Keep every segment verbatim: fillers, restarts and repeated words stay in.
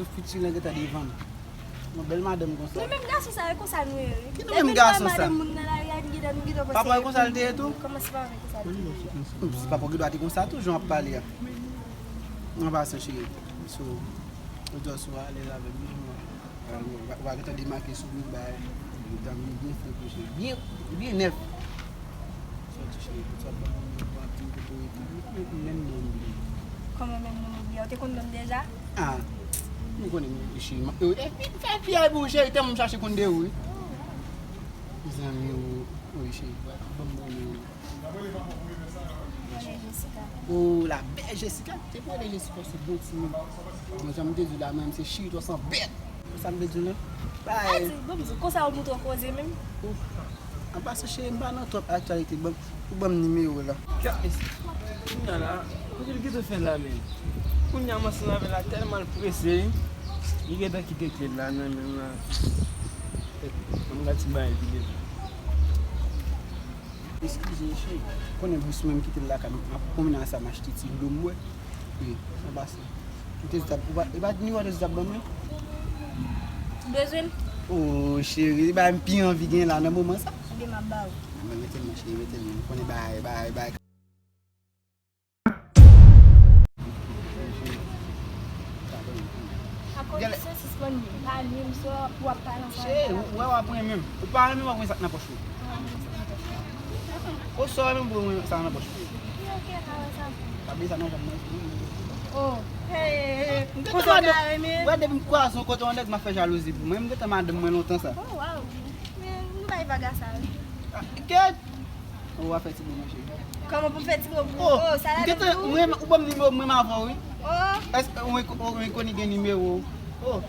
di w fiti lan gentan devan m. Yon bèl madanm konsa. Nou menm gason sa, e konsa nou ye, wi. Ki nou menm gason sa? Depi nou wè madanm moun nan lari a, nou gentan, nou gentan panse. Papa w konsa l te ye tou? Kòman se pa konsa l te ye? Hmm, si papa w gen dwa te konsa tou, jan w ap pale a. An pasan, cheri. So, ou di w sou alèz avè m, wi, mwen. Ou va, ou va gentan demake sou nou, bay. Ou ta vin byen fre, cheri. Byen, byen nèf. Sòti, cheri, pou sa ban mwen yon pati kote w rete. Menm non m bliye. Kòman menm non m bliye? Ou te konn non m deja? Ah, nou konnen m, cheri. E, e, e, fè fi a pou ou, cheri, tèlman m chache konn de ou, wi. Zanmi ou, wi, cheri. Ban m non m. Mwen rele Jessica. Oh, la belle Jessica. Se pou rele Jessica, se bon timoun. Mwen, jan m te di w la, mwen, se cheri, twa san bèt. Sa m vle di w, non? Bay. Adi, bon, m di, konsa ou montre w koze menm? Ou, an pasan, cheri, m pa nan twòp aktyalite. Ban m, ou ban m nimewo w la. Guys, kounya la, kote l gentan fè la menm? Kounya m ansanm avè l la tèlman l prese, li gentan kite kle l la nan men m la. Ban m gade ti bagay videyo. Eskize, cheri. Konnen bous mwen m kite l lakay mwen, m ap pwomnen ansanm achte ti dlo m bwè. Wi, an pasan. Ou te di w t ap, ou pa, e pa nimewo w te di w t ap ban mwen? Bezwen l? Oh, cheri, se bagay m pi anvi gen la nan moman sa. Ebyen, m ap ba ou. Mwen mete l non, cheri, mete l non. Ou konnen bagay, bagay, bagay. A kondisyon sispann nwi m, pa nwi m, swa w ap pale ansanm avèk m. Cheri, ou wè w ap renmen m. Ou pa renmen m, w ap renmen sa k nan pòch ou. Ou sa w renmen m pou w renmen sa k nan pòch ou. Wi, oke, pa wè sa. Pa bliye sa nan janm nan. Oh, hey, hey, hey. Konsa w ta renmen. Wè depi m kwaze yon kote yon nèg, m ap fè jalouzi pou mwen. M gentan madanm mwen lontan sa. Oh, waw. Men nou bay vaga sa, wi. Ah, kèt! Ou va fè ti bon manje. Kòman pou m fè ti bon pou ou? Oh, sa la menm pou ou? Ou ban m nimewo mwen avè w, wi. Oh. Èske ou, ou, ou koni gen nimewo? Oh.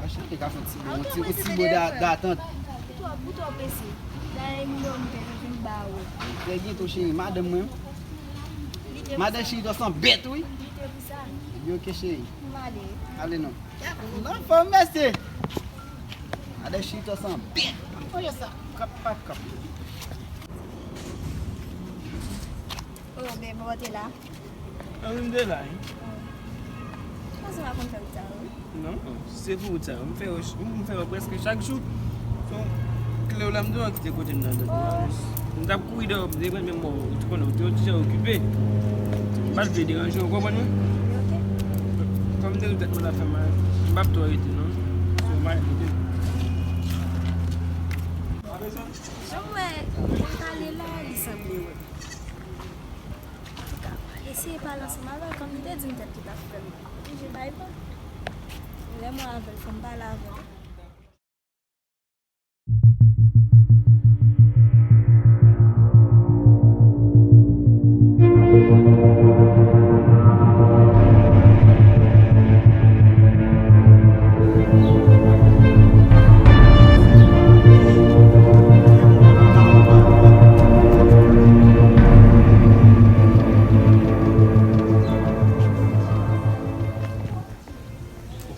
A cheri te ka fè ti bon, ti, ti bon da-, datant. Ou twò, ou twò prese. Dayè nimewo m te vin ba ou. Trè byento, cheri, madanm mwen. Madanm cheri, twa san bèt, wi. Li te pou sa. Ebyen, oke, cheri. M ale. Ale non. Nan fòm, mesye. Madanm cheri, twa san bèt. Oye sa, kap pa kap. Oh, babe, ou te la? Ann, m te la, wi. Oh. Panse m pa konn fè wout sa yo, wi. Non, se pou wout sa yo. M fè yo, m fè yo prèske chak jou. Son kle w la, m te kite kote m nan. Oh. M t ap kouri dèyè w, m te pran menm mò, ou te konnen, ou te yon ti jan okipe. M pa t vle deranje w, ou konprann mwen? Wi, oke. Kòm m te di w tèt mwen la fè mal, m p ap twò rete, non. So, m ale, oke? Jan m wè, m pale la, li sanble wè. Antouka, eseye pale ansanm avè l, kòm li te di m tèt li t ap fè l. Oblije bay van. Lè mwen avè l, fò m pale avè l.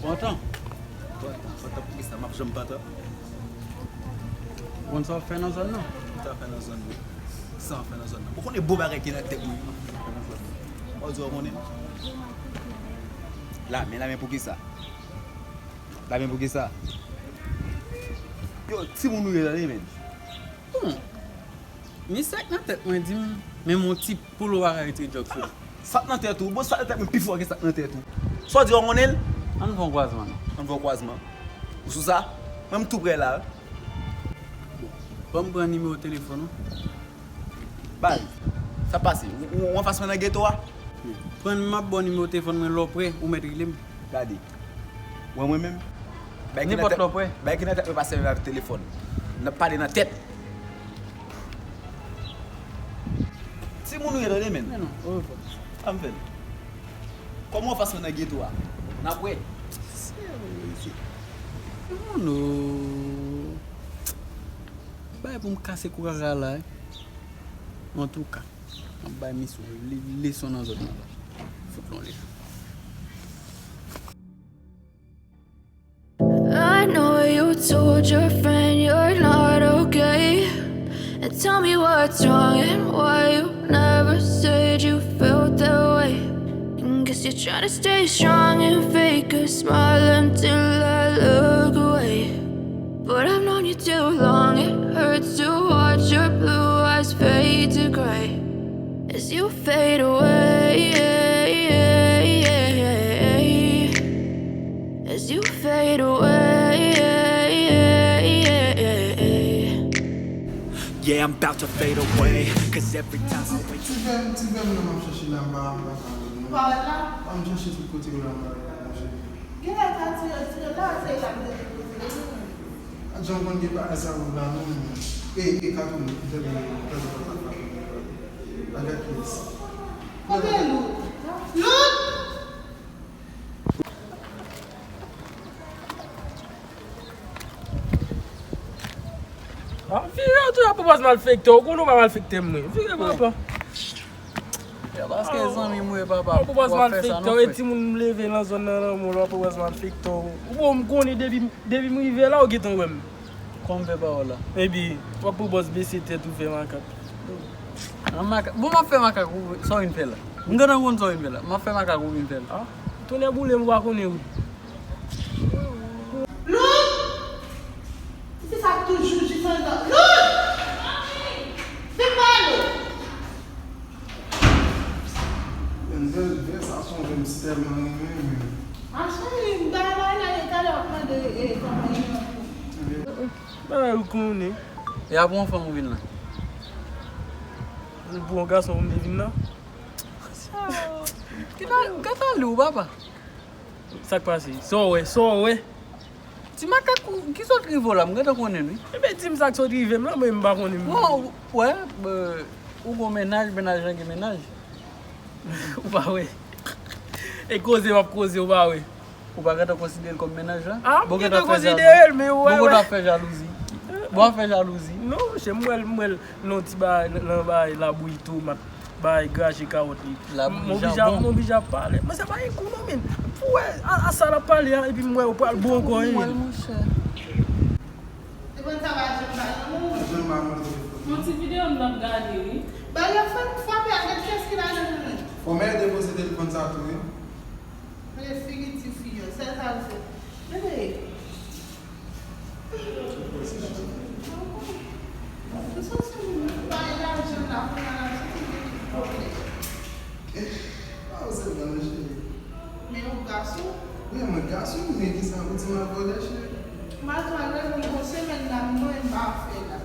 Pantan. Pantan, pantan, poukisa m ap janm pantan? Ou konn sa w ap fè nan zòn nan? Sa w ap fè nan zòn nan? Sa w ap fè nan zòn nan? Ou konnen bon bagay ki nan tèt mwen. Ou di w konnen? Lame, lame poukisa? Lame poukisa? Yo, timoun ou ye tande, men. Hmm. Men sa k nan tèt mwen di m, men mon ti polo pa ka retire djòk sou li. Sa k nan tèt ou? Bon, sa k nan tèt mwen pi fò ke sa k nan tèt ou. Sa w di w konnen l? Ann fè yon kwazman non. Ann fè yon kwazman. Ou sou sa? Mwen m tou prè la. Bon, ban m pran nimewo telefòn ou. Baz, sa pase? Ou, ou anfas mwen nan geto a? Pran m ap ba w nimewo telefòn mwen, lè w prè, ou mèt rele m. Gade. Wè mwen menm? Bagay ki nan tèt, bagay ki nan tèt mwen pa sèvi avèk telefòn. N ap pale nan tèt. Timoun ou ye tande, men. Men non, orevwa. Sa m fè l? Kòman w fas mwen nan geto a? N ap wè. Serye. Timoun ou. Bay pou m kase kou kaka la, wi. Antouka, m ap bay misye yon le-, leson nan zòn nan la. Fout l yon leson. I know you told your friend you're not okay. And tell me what's wrong and why you never said you felt that way. And guess you're trying to stay strong and fake a smile until I look away. But I've known you too long, it hurts to watch your blue eyes fade to gray. As you fade away, as you fade away. Yeah, I'm about to fade away, 'cause every time I wake Ti frè m, ti frè m nan m ap chèche la, m pa, m pa ka wè l non. Ou pa wè l la? A, m chèche tout kote yo la, m pa wè l la, mon cheri. Genlè ta tire, tire la, se la m te depoze l wi. A, jan w konn gen bagay sa yo la non. E, e, Katou, m te, m te, m te, m te, pa gad kiyès. Kote Lout? Lout! Ah, vire w tou, apre w pa malfektè, ou konnen w pa malfektè mwen. Vire papa. Ya, paske zanmi mwen papa. Apre w pa malfektè, e timoun m leve nan zòn nan lanmò, apre w pa malfektè. Ou bon, m konnen depi, depi m rive la, ou gentan wè m. Kòman m fè pawòl la? Epi, w ap pou bòs bese tèt ou fè makak. An makak. Bon, m ap fè makak ou, sa w vin fè la? M gentan konn sa w vin fè la. M ap fè makak ou vin fè la. Ah, tonnè boule m, ou pa konnen wi. Lout! Se sa k toujou jis anndan. Lout! Vin pale! Bèl vè sa sonje m tèlman renmen men. A cheri, m bay la la e talè w ap mande e kòman li nan kou. Bagay ou konnen. E apre yon fanm ou vin la? Pou yon gason pou m te vin la? Ki nan gata li ou papa? Sa k pase? Sa w wè? Sa w wè? Ti makak ou, ki sot rive w la? M gentan konnen wi. Ebyen di m sa k sot rive m la, mwen m pa konnen. Bon, ou wè, ou gon mennaj, mennaj lan gen mennaj. Ou pa wè. E koze m ap koze, ou pa wè. Ou pa gentan konsidere l kòm mennaj la? Ah, m gentan konsidere l, men ou wè. Bon, w ap fè jalouzi. Bon, w ap fè jalouzi. Non, monchè, m wè l, m wè l nan ti bagay, nan bagay labouyi tomat. Bay graje kawòt li. Labouyi janbon. M oblije ap pale. Mwen se pa yon kou non, men. Pou wè, a, a sa l ap pale a, epi m wè ou pral bon ankò, wi. Mwen, monchè. Se konn sa pa janm pale non, moun. Janm pa montre. Yon ti videyo m t ap gade, wi. Bay yo fè m frape a, gad kiyès ki la nan men mwen. Fò mwen depoze telefòn sa tou, wi. Men figi ti fi yo, sèl sa l fè. Bebe. Men yon gason. Wi, mwen gason, men kisa ou di m ap vòlè, cheri? M al travay, mwen gon semèn la, mwen pa fè la.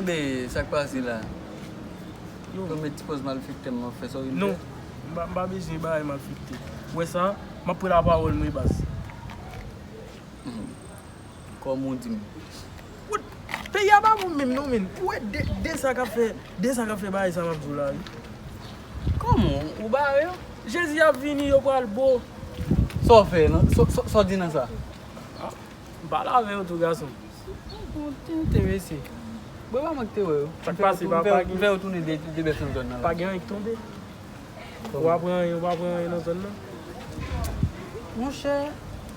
Anben, sa k pase la? Ou met ti pòz malfektè m ap fè sa w vin fè? Non, m pa, m pa bezwen bagay malfektè. Ou wè sa? M ap pran lapawòl mwen, baz. Hmm. Kòman w di m? Wout, peyi a pa pou menm non, men. Ou wè de, de sa k ap fè, de sa k ap fè bagay sa m ap di w la, wi. Kòman? Ou bare yo? Jezi ap vini, yo pral bo. Sa w fè, non? Sa, sa, sa w di nan sa? Ah, m pale avè yo tou, gason. Bon, tenten, mesye. Bon, e pa mwen ki te wè yo. Sa k pase, pa, pa gen. M fè yo tounen de, de bèf nan zòn nan la. Pa gen anyen ki tonbe. Ou pa pran anyen, ou pa pran anyen nan zòn nan? Monchè,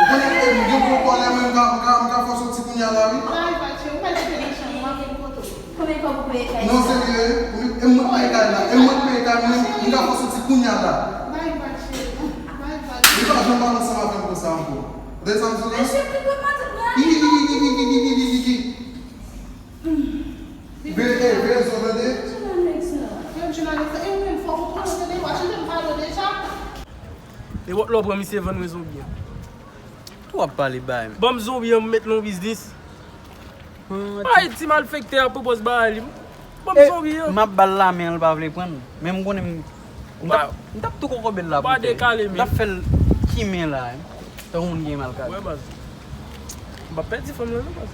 Ou konnen, e, m gen gwo kòlè, mwen, m ka, m ka, m ka fè w soti kounye a la, wi. Bay vag, cheri, ou mèt rete nan chanm ou, m ap vin kote w. Konbyen kòb ou peye kay sa? Non, serye, e mwen k peye kay la, e mwen k peye kay mwen, m ka fè w soti kounye a la. Bay vag, cheri, bay vag. Li pa janm pale ansanm avè m konsa ankò. Ou tande sa m di w la? Mesye, pi gwo matant mwen. Kikikikikikikikikiki. Veye, veye zo, tande? Frè m, Jonathan, e ou menm, fòk ou tounen, tande, w ap chanje m pale w deja. E wòt lè w pran misye vann mwen zonbi an. Tou w ap pale bay men. Ban m zonbi an, m met l nan biznis. Ay, ti malfektè a pwopòz bagay li. Ban m zonbi an. M ap ba l lamen, l pa vle pran l. Men m konnen m, m t ap, m t ap tou kokobe l la pou tè. M t ap fè l kimen la, tankou moun gen mal kale. Wè baz. M p ap pèdi fanm lan non baz.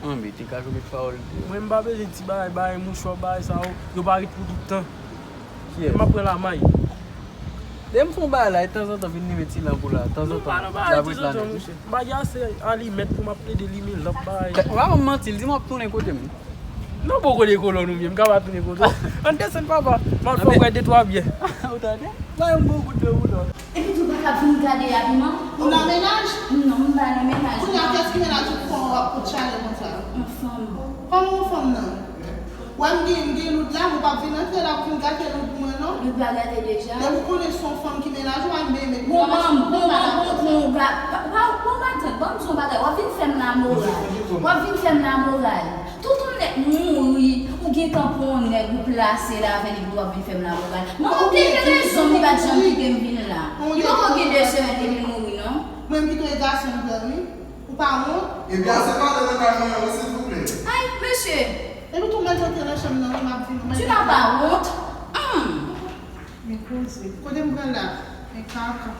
Anbe, te ka jwe met pawòl de. Mwen m pa bezwen ti bagay, bagay mouchwa, bagay sa yo. Yo pa ret pou tout tan. Kiyès? M ap pran lamay. Lè m fè yon bagay la, e tanzantan vin limen ti lanp ou la, tanzantan. Non, pa bagay tanzantan, monchè. Bagay a se alimèt pou m ap plede limen lanp bagay. Ou pa ban m manti, l di m w ap tounen kote m. Non, poko de kolòn ou byen, m ka pa tounen kote w. Ann desann papa, m al fè w kwè de twa byen. Ou tande? Bay yon bon kout de boulon. Epi tou pa ka vin gade abiman. Ou nan mennaj? Non, m pa nan mennaj. Kounye a, kiyès ki mennaj ou k fè w ap kout chalè konsa? Yon fanm. Kòman yon fanm nan? Wè m gen, m gen loud la, ou p ap vin antre la pou vin gate loud mwen non. Loud pa gate deja. Depi w konnen se yon fanm ki mennaj ou, al benyen met gwo manman, gwo manman, gwo ga, pa, pa, gwo matant, ban m di yon bagay, w ap vin fè m lamoral. W ap vin fè m lamoral. Tout yon nèg mouri, ou gentan pran yon nèg ou plase la avè li, epi w ap vin fè m lamoral. Manman m te gen rezon, li pa t janm kite m vin la. Li poko gen de semèn depi l mouri non. Mwen m kite w e gason m pran wi. Ou pa wont? Ebyen, ase pale nan kay mwen an, wi, silvouplè. Ay, mesye! Epi tou mèt antre nan chanm nan, wi, m ap vin, ou mèt antre. Tu n'as pas honte? Hmm. Men koze. Kote m pran la? Men kaka.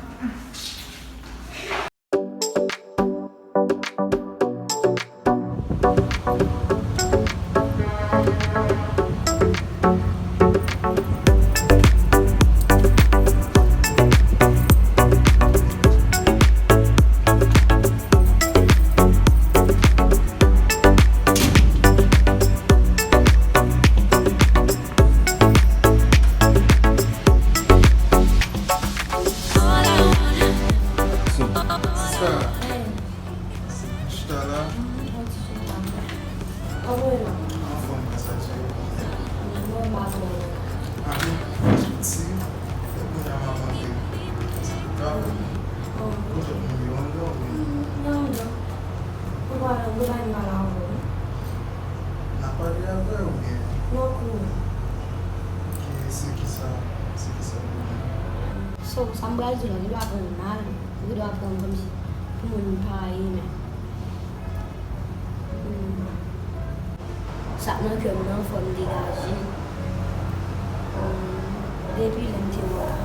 Sista, chita la. Anfòm, gras a Dye. Mwen pa twò. Amen. Soti. Kounye a m ap antre. Travay. Ou jwenn nimewo m nan, wi. Nan, nan. Ou pa nan, ou pa nan pale avè w. N ap pale avè w, oubyen? Nan kou. Ki, se kisa, se kisa pwoblèm? So, sa m pral di w la, ou gen dwa pran l mal, ou gen dwa pran l kòmsi pou moun pa renmen. Hmm. Sa k nan kè m nan, fò m degaje. Hmm. Depi lè m te wè w la,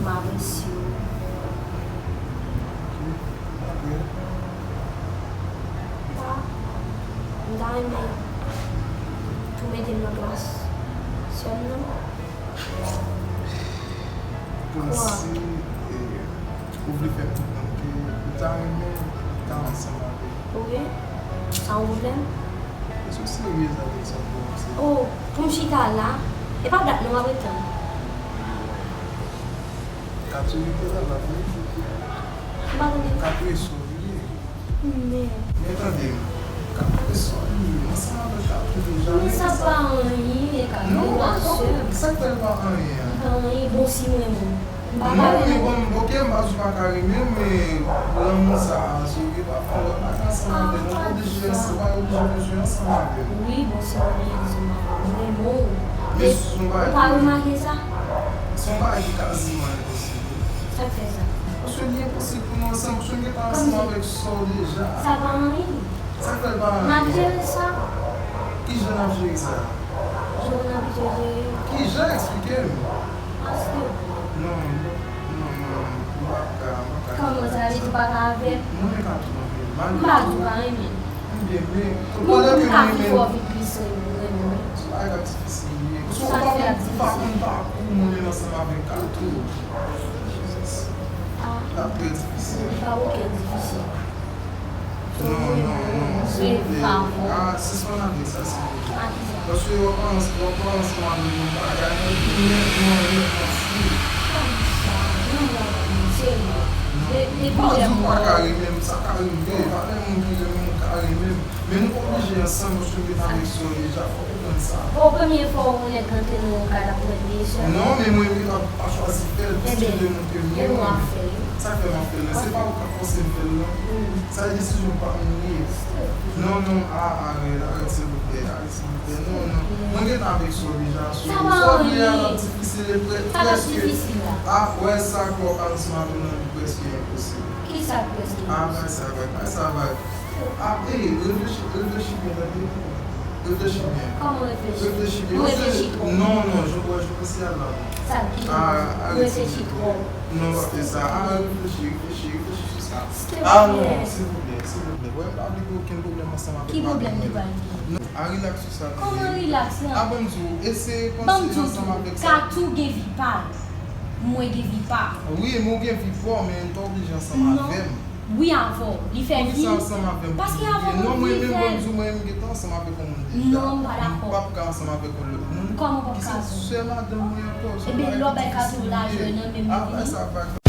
m apresye w. Apre? Pa, m ta renmen tou mete m nan plas sè m nan. Kòmsi, eh, ou vle fè m Ta renmen ta ansanm avè m. Ok. Sa yon pwoblèm? Èske w seryez avèk sa m kòmanse? Oh, pou m chita la, e pa dat non m ap ret tann. Katou rete la, la vre. M pa tande. Katou e sou vre. Men. Men tande m. Katou e sou li. Ansanm avèk Katou deja. Men sa pa anyen, e Katou Non, e pa sè m. sa k fè l pa anyen an? Pa anyen, bon si mwen bon. M pa Non, ka men renmen. Bon, ok, m pa di w pa ka renmen m, men lanmou sa a, si w gen pa fè lòt bagay ansanm avè m, ou pa oblije ansanm, ou pa oblije bezwen ansanm avè m. Wi, bon, si mwen gen rezon, m pa renmen w. Men si w pa Ou pa remake sa? Se yon bagay ki kaziman enposib. Sa k fè sa? Paske li enposib pou nou ansanm, paske m gentan ansanm avèk sè w deja. Sa pa anyen. Sa k fè l pa M ap anyen? Jere sa. Kijan n ap jere sa? Jan n abitye jere yo. Kijan? Eksplike m. Paske. Non, non, non, non, m pa ka, m pa ka. Kòman sa, li tou pa ka avè m? Mwen ka tou anpil. M pa tou pa renmen. M byen, men Mwen pandan ke m ka mwen vin menm fè w vin plis renmen mwen. Bagay k ap difisil ye. Paske Sa ou pa fè konn, ap ou pa konn pakou mwen menm ansanm avèk Katou. Ah, L ap trè difisil. li pa okenn difisil. Non, non, non, silvouplè. Ah, sispann avèk sa, silvouplè. Paske w ap ansanm, w ap ansanm avèk yon bagay, epi nètman, nètman fou. M pa di w pa ka renmen m, sa ka rive, pa lè moun ki renmen m ka renmen m. Men nou pa oblije ansanm, paske m te avèk sè w deja, fòk ou konn sa. Bon, premye fwa ou nèg rantre nan yon kay ap mande sè. Non, men mwen menm m pa chwazi fè l, piske de moun ke m Ebyen, renmen. w ap fè l. Sa k fè m ap fè l la, se pa ou k ap fòse m fè l la. Sa se desizyon pa m li ye. Non, non, a, arèt, arèt, silvouplè, arèt, silvouplè. Non, non. Mwen gentan avèk sè w deja, sou Sa pa sè w vle a, anyen. l ap difisil, e prè-, Sa k ap prèske. difisil la? A, wè, sa k w ap ansanm avè m nan, li prèske enposib. Ki sa k prèske? A, bay sa vag, bay sa vag. A, e, reflechi, reflechi byen, tande. Reflechi byen. Kòman reflechi? Reflechi byen. Ou reflechi twòp. Non, non, jan w wè, jan w wè se a la. Sa k di? A, Ou reflechi twòp. Non, pa fè sa. A, reflechi, reflechi, reflechi sou sa. Silvouplè. A, non, silvouplè, silvouplè. Wè, m pa vle gen okenn pwoblèm ansanm avèk Ki pwoblèm ki pral gen? Non, a, rilaks sou sa. Kòman rilaks la? A, ban m di w, e se Ban m panse di w, ansanm avèk sa. Katou gen vi pa l. Mwen gen vi pa m. Wi, men w gen vi pa w, men w ta oblije ansanm Non. avè m. Wi, avè w. Li fè vi. Poukisa ansanm avè m? Paske avè w Non, li mwen menm, fè. Ban m di w, mwen menm m gentan ansanm avèk yon moun deja. Non, m pa dakò. M p ap ka ansanm avèk yon lòt moun. Kòman w p ap Ki ka? Se sè madanm mwen ankò. Se Ebyen, bagay lè w ki bay Katou difisil lajan ye. nan menm A, li bay vini. Sa vag.